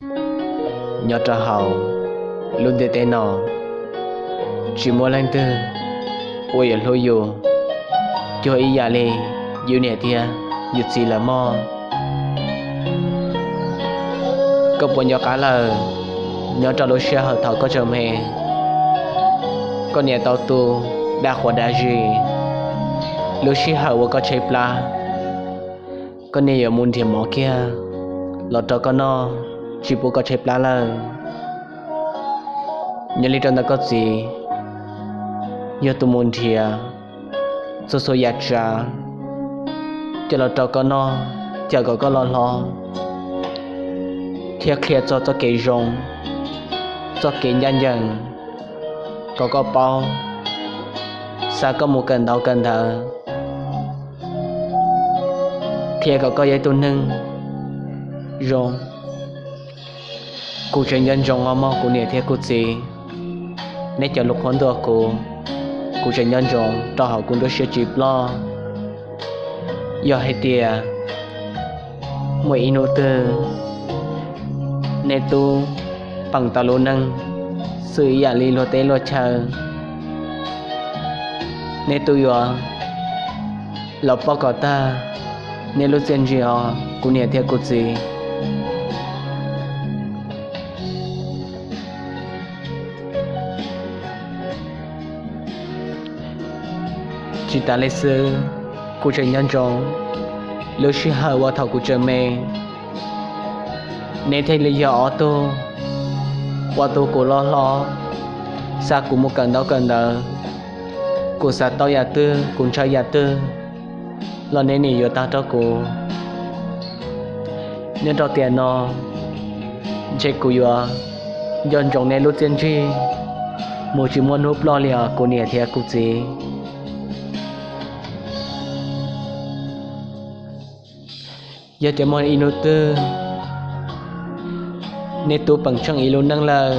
Nyob rau hauv lub ntiaj teb no, tsis muaj leej twg uas yuav hlub yus cuag ib yam li yus niam thiab yus txiv lawm mog. Koj puas nco qab lawm, nyob rau lub sij hawm thaum koj tseem me, koj niam tau tu dab qhuas dab zis, lub sij hawm uas koj tshaib plab, koj niam yuav mus nrhiav mov kiag los rau koj noj, tsis pub koj tshaib plab lawm. Nyob li rau ntawm koj txiv, yog tus mus nrhiav txhua txhua yam tsav coj los rau koj noj, cawm kom koj loj hlob, thiab qhia txog txoj kev zoo, txoj kev ncaj ncees, kom koj paub, xa koj mus kawm ntawv kawm ntawv, qhia kom koj yog ib tug neeg zoo. Kuv tseem nco ntsoov os mog kuv niam thiab kuv txiv, neb cov lus qhuab ntuas kuv, kuv tseem nco ntsoov rau hauv kuv nruab siab tsis ploj. Yog hais tias muaj ib hnub twg neb tub peem tau lub neej xwm ib yam li luag teb luag chaw, neb tub yuav los pauj kom tag neb lub txiaj ntsig os kuv niam thiab kuv txiv. Tsis tas li xwb, kuv tseem nco ntsoov lub sij hawm uas thaum kuv tseem me, neb thiaj li yog ob tug ua tu kuv loj hlob, xa kuv mus kawm ntaub kawm ntawv. Kuv xav tau yam twg, kuv ntshaw yam twg los neb nim yuav tag rau kuv. Nyob rau tiam no, ntshe kuv yuav nco ntsoov neb lub txiaj ntsig mus tsis muaj hnub ploj li os kuv niam thiab kuv txiv. Yog tias muaj ib hnub twg neb tub peem tsheej ib lub neej lawm,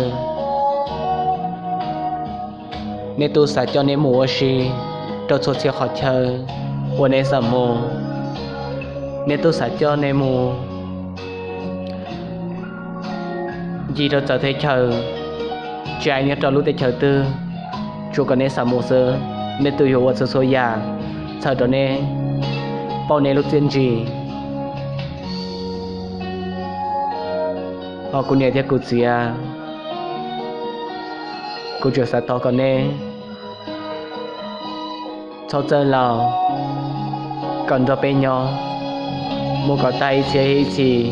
neb tub xav coj neb mus ua si rau txhua txhia qhov chaw uas neb xav mus. Neb tub xav coj neb mus ncig rau txawv teb chaws, tsis hais nyob rau lub teb chaws twg, tsuav kom neb xav mus xwb, neb tub yuav ua txhua txhua yam txhawm rau neb pauj neb lub txiaj ntsig. Os kuv niam thiab kuv txiv, kuv tsuas xav thov kom neb txhob txawj laus, kom nrog peb nyob mus kom tag ib txhiab ib txhis,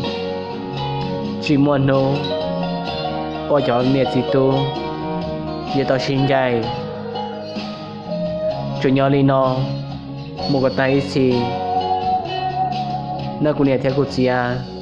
tsis muaj hnub uas cov niam txiv tub yuav tau sib ncaim. Tsuas nyob li no mus kom tag ib txhis nawb kuv niam thiab kuv txiv.